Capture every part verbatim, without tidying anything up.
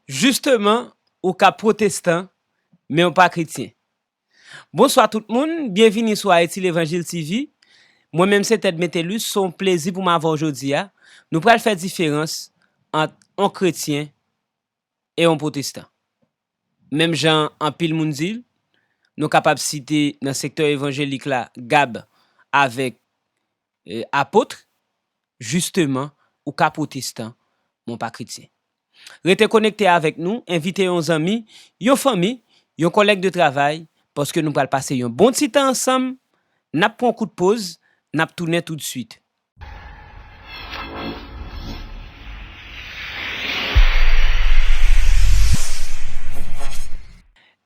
Jisteman, ou ka pwotestan, men w pa kretyen. Bonswa tout moun, byenvini sou Ayiti Levanjil T V. Mwen menm se Ted Metellus, se yon plezi pou m avè w jodi a. Nou pral fè diferans ant yon kretyen e yon pwotestan. Menm jan anpil moun di l, nou kapab site nan sektè evanjelik la Gab avèk, e, Apot, jisteman, ou ka pwotestan, men w pa kretyen. Rete konekte avèk nou, envite yon zanmi, yon fanmi, yon kòlèg de travay, paske nou pral pase yon bon ti tan ansanm, n ap pran yon kout poz, n ap tounen toutswit.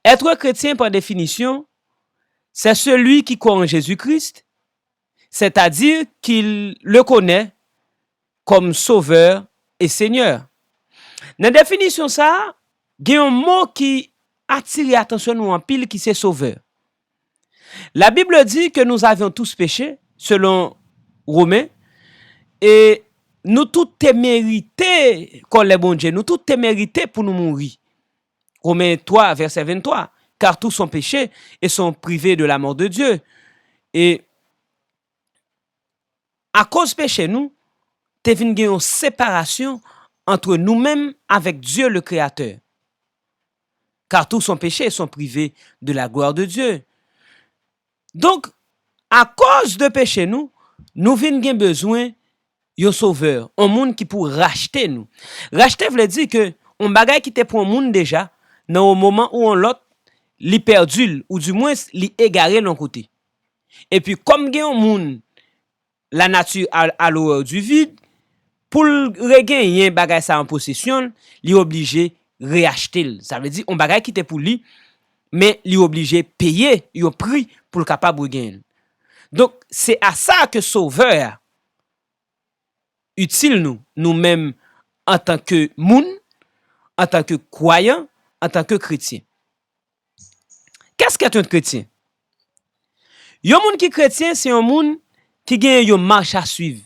Être chrétien, par définition, c'est celui qui croit en Jésus-Christ, c'est-à-dire qu'il le connaît comme Sauveur et Seigneur. Nan definisyon sa a, gen yon mo ki atire atansyon nou anpil, ki se sovè. La Bible dit que nous avions tous péché, selon Romen, e nou tout te merite kòlè Bondye, nou tout te merite pou nou mouri. Romen twa, vèsè venntwa, car tous ont péché et sont privés de la mort de Dieu. E akoz peche nou, te vin gen yon separasyon ant nou menm avèk Dye le Kreyatè. Car tous ont péché et sont privés de la gloire de Dieu. Donk, akoz de peche nou, nou vin gen bezwen yon sovè, yon moun ki pou rachte nou. Rachte vle di ke yon bagay ki te pou yon moun deja, nan yon moman ou yon lòt, li pèdi l, oudimwens li egare l yon kote. Epi kòm gen yon moun, la nature a, a l'horreur du vide, pou l regenyen bagay sa an posesyon l, li oblije reyachte l. Sa vle di, yon bagay ki te pou li, men li oblije peye yon pri pou l kapab regenyen l. Donk, se a sa ke sovè a itil nou, nou menm antanke moun, antanke kwayan, antanke kretyen. Qu'est-ce qu'être un chrétien? Yon moun ki kretyen, se yon moun ki genyen yon mach a swiv.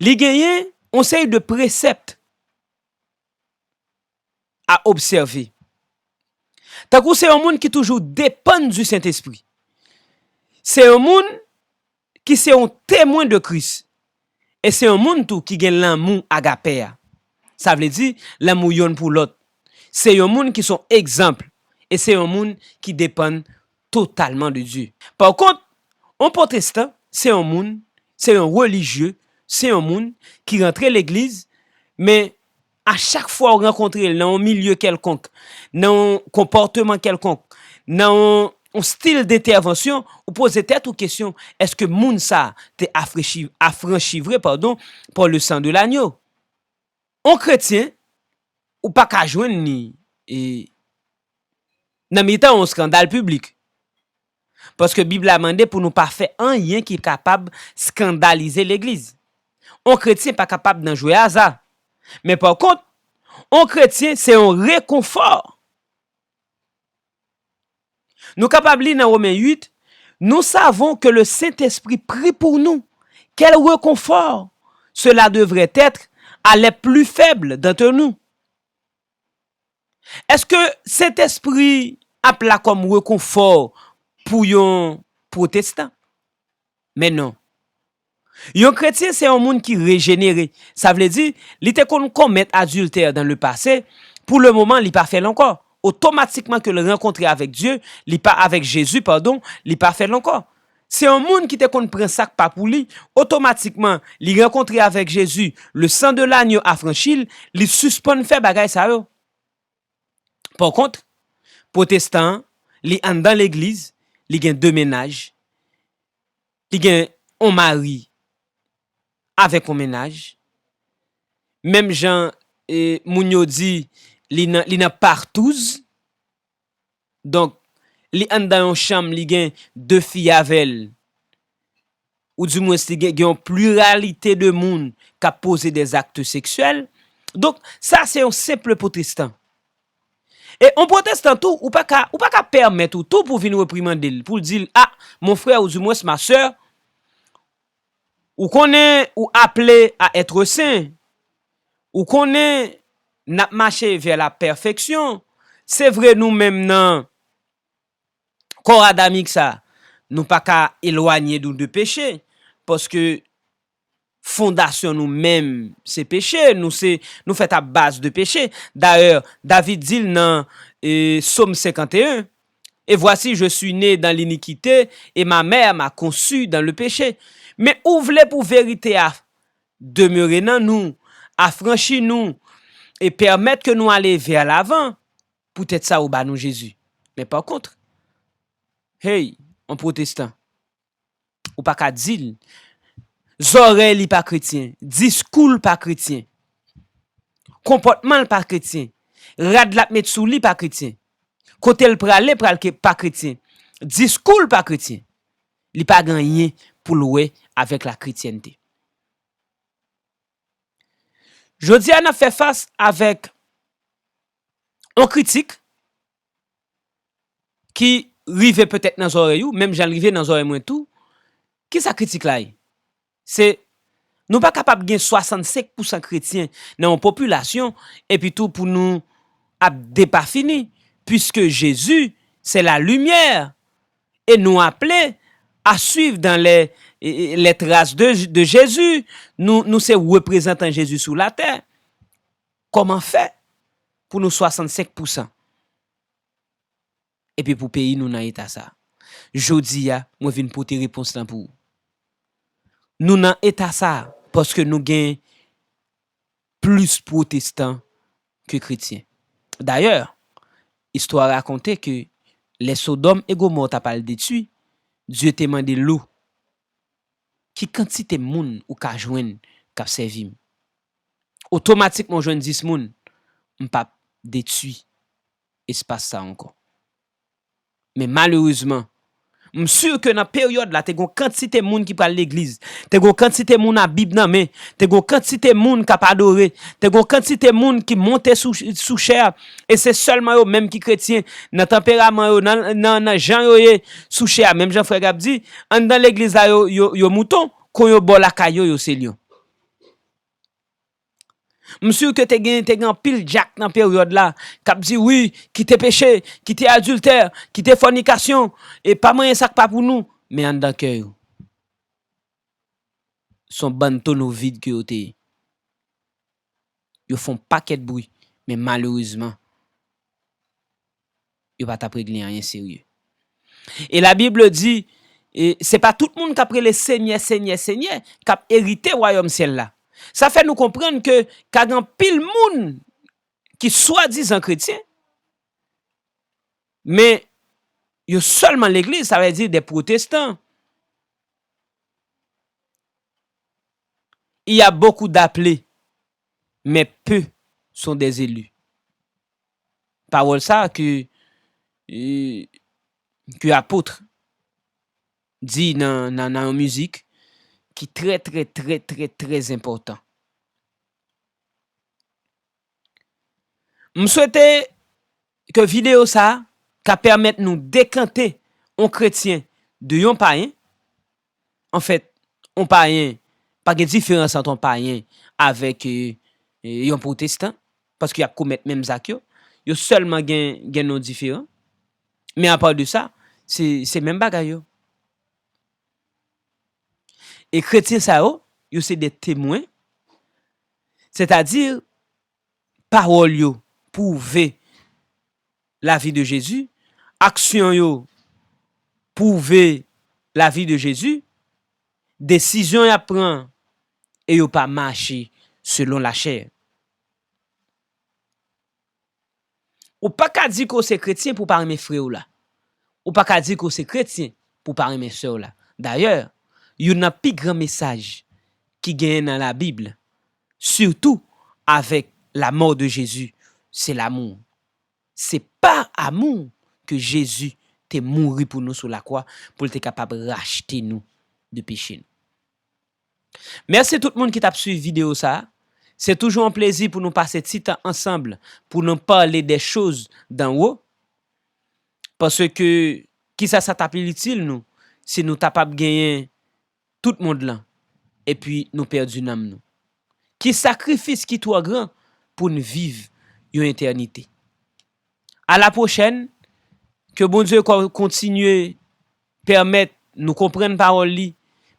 Li genyen yon seri de presèpt a obsève. Tankou se yon moun ki toujou depann di Sentespri. Se yon moun ki se yon temwen de Kris. E se yon moun tou ki gen lanmou agapè a. Sa vle di, lanmou yonn pou lòt. Se yon moun ki se yon egzanp. E se yon moun ki depann totalman de Dye. Pa kont, yon pwotestan, se yon moun, se yon relijye, se yon moun ki rantre legliz, men a chak fwa w rankontre l nan yon milye kèlkonk, nan yon konpòteman kèlkonk, nan yon, yon stil dentèvansyon, ou poze tèt ou kesyon, èske moun sa a te afrechi, afranchi vre, padon, par le sang de l'agneau? Yon kretyen, ou pa ka jwenn li, e, nan mitan yon eskandal piblik. Paske Bib la mande pou nou pa fè anyen ki kapab eskandalize legliz. Yon kretyen pa kapab nan jwe aza. Men pa kont, yon kretyen se yon rekonfò. Nou kapab li nan Romen uit, nous savons que le Saint-Esprit prie pour nous. Quel réconfort cela devrait être à les plus faibles d'entre nous. Èske Sentespri ap la kòm rekonfò pou yon pwotestan? Men non. Yon kretyen se yon moun ki rejenere. Sa vle di, li te konn komèt adiltè dans le passé, pou le moman, li pa fè l ankò. Otomatikman ke l rankontre avèk Dye, li pa avèk Jezi, padon, li pa fè l ankò. Se yon moun ki te konn pran sa k pa pou li, otomatikman, li rankontre avèk Jezi, le sang de l'agneau afranchi l, li sispann fè bagay sa yo. Pa kont, pwotestan an, li anndan legliz, li gen de mennaj, li gen yon mari avèk yon mennaj. Menm jan, e, moun yo di, li nan, li nan partouz. Donk, li anndan yon chanm, li gen de fi avè l. Oudimwens, li gen, gen yon pliralite de moun k ap poze dè zakt seksyèl. Donk, sa se yon senp pwotestan. E yon pwotestan tou, ou pa ka, ou pa ka pèmèt ou tou pou vin reprimande l, pou l di l, a, mon frè, oudimwens, ma sè, ou konnen ou aple a èt sen, ou konnen N ap mache vè la pèfeksyon. Se vre, nou menm nan kò adamik sa, nou pa ka elwanye nou de peche, paske fondasyon nou menm se peche, nou se, nou fèt a baz de peche. Dayè, David di l nan, e, Sòm senkanteyen, Et voici, je suis né dans l'iniquité, et ma mère m'a conçu dans le péché. Men ou vle pou verite a demere nan nou, afranchi nou, e pèmèt ke nou ale vè lavan, poutèt sa ou ba nou Jezi. Men pa kont, hey, yon pwotestan, ou pa ka di l, zòrèy li pa kretyen, diskou l pa kretyen, konpòtman l pa kretyen, rad l ap met sou li pa kretyen, kote l prale pral ke, pa kretyen, diskou l pa kretyen, li pa gen anyen pou l wè avèk lakretyènte. Jodi a, n ap fè fas avèk yon kritik ki rive petèt nan zòrèy ou, menm jan l rive nan zòrèy mwen tou. Kisa kritik la ye? Se, nou pa kapab gen swasannsenk pousan kretyen nan yon popilasyon, epi tou pou nou ap depafini, puiske Jezi, se la limyè, e nou aple a suiv dans les, les traces de, de Jésus. Nou, nou se reprezantan Jezi sou latè. Kòman fè pou nou swasannsenk pousan? Epi pou peyi nou nan eta sa. Jodi a, mwen vin pote repons lan pou ou. Nou nan eta sa paske nou gen plis pwotestan ke kretyen. Dayè, istwa rakonte ke lè Sodòm e Gomò t ap al detwi, Dye te mande Lo, ki kantite moun ou ka jwenn k ap sèvi m? Otomatikman, w jwenn dis moun, m p ap detwi espas sa ankò. Men malerezman, m si ke nan peryòd la, te gon kantite moun ki pral legliz, te gon kantite moun a Bib nan men, te gon kantite moun k ap adore, te gon kantite moun ki monte sou, sou chè a, e se sèlman yo menm ki kretyen, nan tanperaman yo, nan, nan, nan jan yo ye sou chè a. Menm jan frè Gab di, anndan legliz la, yo, yo, yo mouton, kon yo bò lakay yo, yo se lyon. M si ke te gen, te gen anpil dyak nan peryòd la k ap di, wi, kite peche, kite adiltè, kite fònikasyon, e pa manyen sa k pa pou nou, men anndan kè yo, se yon bann tono vid ke yo te ye. Yo fè yon pakèt bri, men malerezman, yo pa t ap regle anyen serye. E Labib di, e, se pa tout moun k ap rele Senyè, Senyè, Senyè, k ap erite wayòm syèl la. Sa fè nou konprann ke ka gen anpil moun ki swadizan kretyen, men yo sèlman legliz, sa vle di de pwotestan. Il y a beaucoup d'appelés, mais peu sont des élus. Pawòl sa ke, e, ke apot di nan, nan, nan yon mizik ki trè, trè, trè, trè, trè enpòtan. M swete ke videyo sa a ka pèmèt nou dekante yon kretyen de yon payen. Anfèt, yon payen, pa gen diferans ant yon payen avèk, e, e, yon pwotestan, paske y ap komèt menm zak yo. Yo sèlman gen, gen non diferan. Men apa de sa, se, se menm bagay yo. E kretyen sa yo, yo se de temwen, sètadi pawòl yo pwouve lavi de Jezi, aksyon yo pwouve lavi de Jezi, desizyon y ap pran, e yo pa mache selon lachè. Ou pa ka di ke w se kretyen pou w pa renmen frè w la. Ou pa ka di ke w se kretyen pou w pa renmen sè w la. Dayè, youn nan pi gran mesaj ki genyen nan Labib, sitou avèk la mort de Jésus, se l'amour. Se pa amou ke Jezi te mouri pou nou sou lakwa, pou l te kapab rachte nou de peche nou. Mèsi tout moun ki t ap swiv videyo sa a. Se toujou yon plezi pou nou pase ti tan ansanm, pou nou pale de choz d'en haut. Paske, kisa sa t ap itil nou si nou ta p ap genyen tout mond lan, epi nou pèdi nanm nou? Ki sakrifis ki twò gran pou n viv yon etènite. A la pwochèn, ke Bondye ko- kontinye pèmèt nou konprann pawòl li,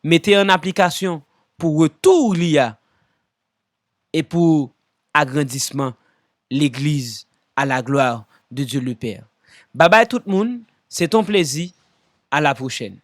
mete an aplikasyon pou retou li a e pou agrandisman legliz a la glwa de Dye le Pè. Babay tout moun, se ton plezi, a la pwochèn.